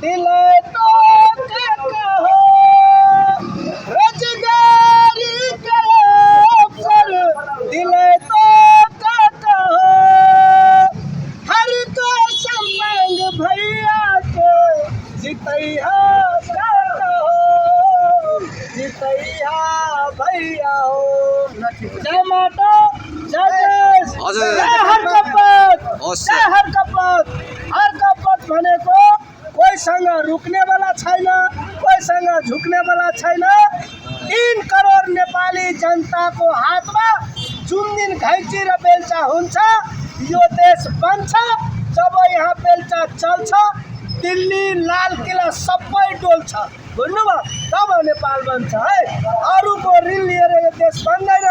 दिलाई तो के कहो रोजगारी के अवसर दिलाई तो के कहो हर को संबंध भैया के जितैया के कहो जितैया भैया हो जय माता जय देश जय हर कपत जय हर कपत भनेको कोहीसँग रुक्ने वाला छैन कोहीसँग झुक्ने वाला छैन 3 करोड नेपाली जनताको हातमा जुन दिन घैँची र बेल्चा हुन्छ यो देश बन्छ जब यहाँ बेल्चा चल्छ दिल्ली लाल किला सबै डोल्छ बुझ्नुभयो तब नेपाल बन्छ है अरूको ऋण लिएर यो देश बन्दैन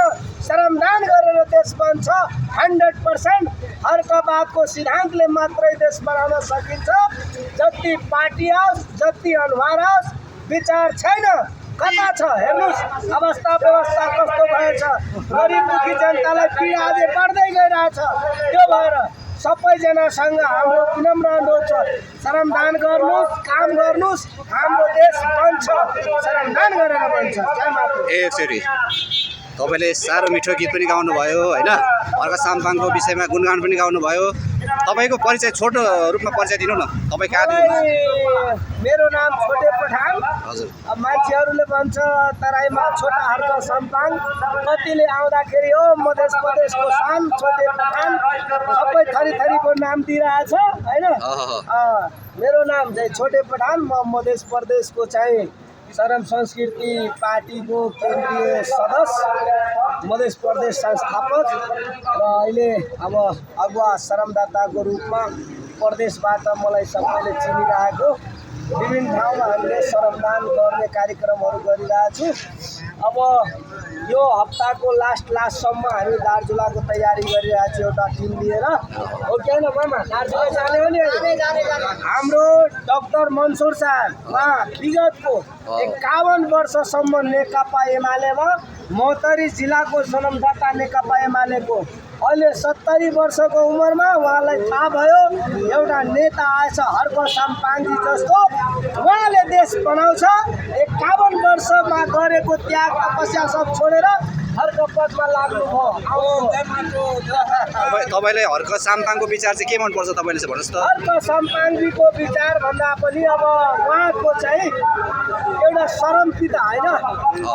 श्रमदान गरेर देश बन्छ 100% हर्कबादको सिद्धान्तले मात्रै देश बनाउन सकिन्छ जति पार्टी आओस् जति अनुहार आओस् विचार छैन कता छ हेर्नुस् अवस्था व्यवस्था कस्तो भएछ गरिब दुखी जनतालाई पीडा अझै बढ्दै गइरहेछ त्यो भएर सबैजनासँग हाम्रो विनम्र अनुरोध छ श्रमदान गर्नुस् काम गर्नुस् हाम्रो देश बन्छ श्रमदान गरेर बन्छ जय माता एकचोटि तपाईले साह्रो मिठो गीत पनि गाउनुभयो हैन अर्को साम्पाङको विषयमा गुणगान पनि गाउनुभयो तपाईको परिचय छोटो रूपमा परिचय दिनु न तपाई कहाँ मेरो नाम छोटे पठान हजुर अब मान्छेहरूले भन्छ तराईमा छोटा हर्क साम्पाङ कतिले आउँदाखेरि हो मधेस प्रदेशको शान छोटे पठान सबै थरी थरीको नाम दिइरहेछ हैन मेरो नाम चाहिँ छोटे पठान म मधेस प्रदेशको चाहिँ शरम संस्कृति पार्टीको केन्द्रीय सदस्य मधेस प्रदेश संस्थापक र अहिले अब अगुवा श्रमदाताको रूपमा प्रदेशबाट मलाई सबैले चिनिरहेको विभिन्न ठाउँमा हामीले श्रमदान गर्ने कार्यक्रमहरू गरिरहेछु अब यो हप्ताको लास्टसम्म हामी दार्चुलाको तयारी गरिरहेछौँ एउटा टिम लिएर हो कि होइन मामा दार्चुला जाने हो नि हाम्रो डाक्टर मन्सुर साहब उहाँ विगतको 51 वर्षसम्म नेकपा एमालेमा महोत्तरी जिल्लाको श्रमदाता नेकपा एमालेको अहिले 70 वर्षको उमेरमा उहाँलाई थाहा भयो एउटा नेता आएछ हर्क साम्पाङजी जस्तो उहाँले देश बनाउँछ 51 वर्षमा गरेको त्याग तपस्या सब छोडेर हर्क पदमा लाग्नुभयो तपाईले हर्क साम्पाङको विचार चाहिँ के मन पर्छ तपाईले चाहिँ भन्नुस् त हर्क साम्पाङजीको विचार भन्दा पनि अब उहाँको चाहिँ एउटा शरमपिता हैन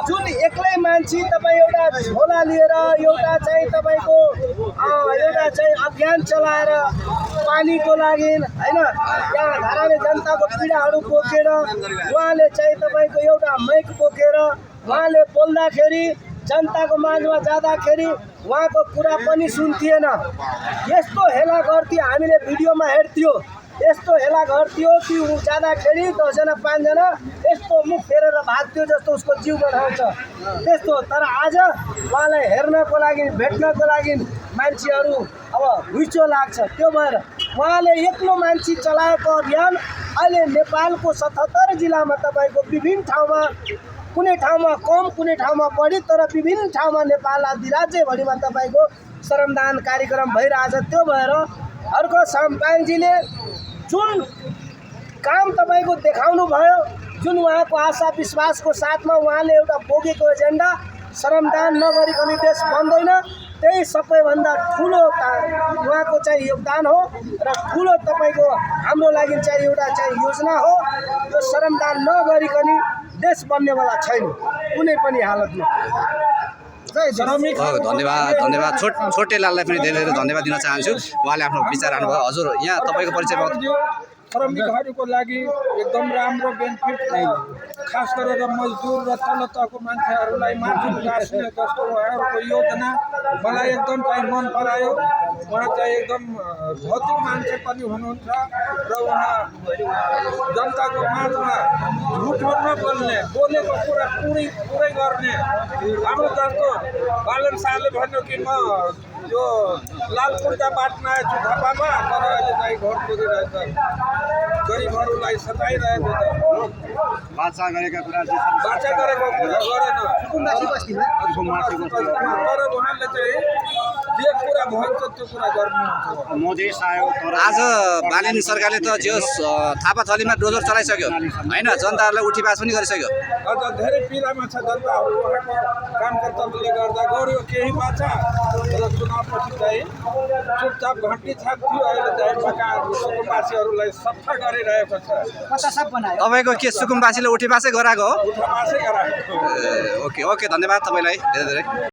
जुन एक्लै मान्छे तपाई एउटा झोला लिएर एउटा चाहिँ तपाईको एउटा चाहिँ अभियान चलाएर पानीको लागि हैन यहाँ धाराले जनताको पीडाहरू बोकेर उहाँले चाहिँ तपाईको एउटा माइक बोकेर उहाँले बोल्दाखेरि जनताको माझमा जाँदाखेरि उहाँको कुरा पनि सुन्थिएन यस्तो हेला गर्थ्यो हामीले भिडियोमा हेर्थ्यो यस्तो हेला गर्थ्यो कि ऊ जाँदाखेरि 10 जना 5 जना यस्तो मुख फेरेर भाग्थ्यो जस्तो उसको जिउ बनाउँछ त्यस्तो तर आज उहाँलाई हेर्नको लागि भेट्नको लागि मान्छेहरू अब हुइचो लाग्छ त्यो भएर उहाँले एक्लो मान्छे चलाएको अभियान अहिले नेपालको 77 जिल्लामा तपाईको विभिन्न ठाउँमा कुनै ठाउँमा कम कुनै ठाउँमा बढी तर विभिन्न ठाउँमा नेपाल आदि राज्यभरिमा तपाईको श्रमदान कार्यक्रम भइरहेछ त्यो भएर हर्क साम्पाङजीले जुन काम तपाईको देखाउनु भयो जुन उहाँको आशा विश्वासको साथमा उहाँले एउटा बोकेको एजेन्डा श्रमदान नगरिकन देश बन्दैन त्यही सबैभन्दा ठुलो उहाँको चाहिँ योगदान हो र ठुलो तपाईको हाम्रो लागि चाहिँ एउटा चाहिँ योजना हो यो श्रमदान नगरिकन देश बन्नेवाला छैन कुनै पनि हालतमा धन्यवाद छोटे लाललाई पनि धेरै धेरै धन्यवाद दिन चाहन्छु उहाँले आफ्नो विचार राख्नुभयो हजुर यहाँ तपाईको परिचय श्रमिकहरूको लागि एकदम राम्रो बेनिफिट खास गरेर मजदुर र तल तहको मान्छेहरूलाई माथि गाँस्ने जस्तो उहाँहरूको योजना मलाई एकदम चाहिँ मन परायो उहाँ चाहिँ एकदम भौतिक मान्छे पनि हुनुहुन्छ र उहाँ जनताको माझमा झुठो नबोल्ने बोलेको कुरा पुरै गर्ने हाम्रो जस्तो बालन शाहले भन्यो कि म यो लाल पूर्जा बाँड्न आएछु थापामा तर अहिले चाहिँ घर पुगिरहेछ गरिबहरूलाई सताइरहेको छ बाचा गरेका कुरा गरेन तर उहाँले चाहिँ जे कुरा भन्छ त्यो कुरा गर्नुहुन्छ। मधेस आयो तर आज बालिनी सरकारले त जे होस् थापा थलीमा डोजर चलाइसक्यो होइन, जनताहरूलाई उठीबास पनि गरिसक्यो। अझ धेरै पीडामा छ जनताहरू। उहाँको काम कर्तव्यले गर्दा गऱ्यो केही बाचा र चुनावपछि चाहिँ चुपचाप घन्टी छाप्थ्यो। अहिले चाहिँ सुकुम्बासीहरूलाई सफा गरिरहेको छ। तपाईँको के सुकुम्बासीले उठीबासै गराएको हो? उठाबासै गराएको। ओके ओके, धन्यवाद तपाईँलाई धेरै धेरै।